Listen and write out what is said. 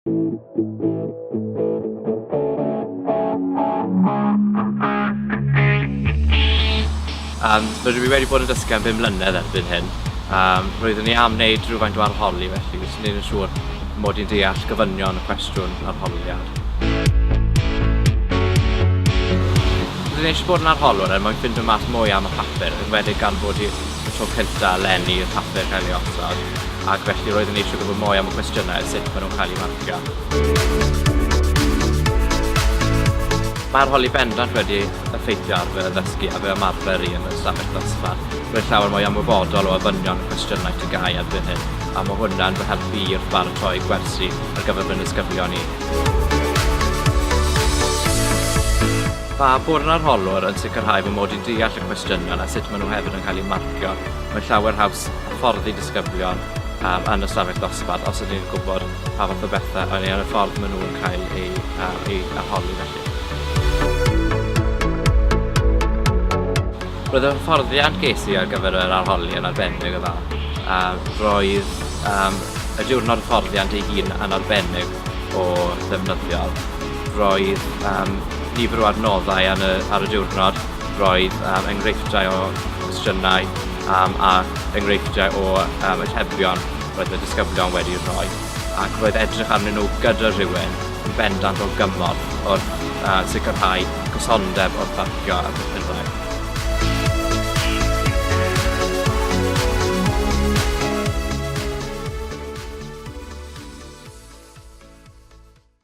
Rwy wedi bod yn dysgu am bum mlynedd erbyn hyn. Um, roeddwn i am wneud rhywfaint o arholi felly, jyst yn gwneud yn siŵr mod i'n deall gofynion y cwestiwn arholiad. Rydyn eisiau bod yn arholwr er mwyn ffindo mas mwy am y papur, yn enwedig gan fod i y tro cyntaf eleni i'r papur cael ei osod, ac felly roeddwn i eisiau gwybod mwy am y cwestiynau a sut maen nhw'n cael eu marcio. Mae arholi bendant wedi effeithio ar fy addysgu a fy ymarfer i yn y stafell ddosbarth. Rwy'n llawer mwy ymwybodol o ofynion y cwestiynau TGAU erbyn hyn, a mae hwnna'n fy helpu i wrth baratoi gwersi ar gyfer fy nisgyblion i. Mae bod yn arholwr yn sicrhau fy mod i'n deall y cwestiynau a sut maen nhw hefyd yn cael eu marcio. Mae'n llawer haws hyfforddi disgyblion um, yn y stafell ddosbarth os ydyn ni'n gwybod pa fath o bethau neu yn y ffordd maen nhw'n cael eu, um, eu arholi felly. Roedd y hyfforddiant ges i ar gyfer yr arholi yn arbennig o dda. Uh, roedd um, y diwrnod hyfforddiant ei hun yn arbennig o ddefnyddiol. Roedd um, nifer o adnoddau yn y, ar y diwrnod, roedd um, enghreifftiau o cwestiynau um, a enghreifftiau o um, atebion roedd y disgyblion wedi rhoi. Ac roedd edrych arnyn nhw gyda rhywun yn bendant o gymorth wrth uh, sicrhau cysondeb wrth farcio y papurau.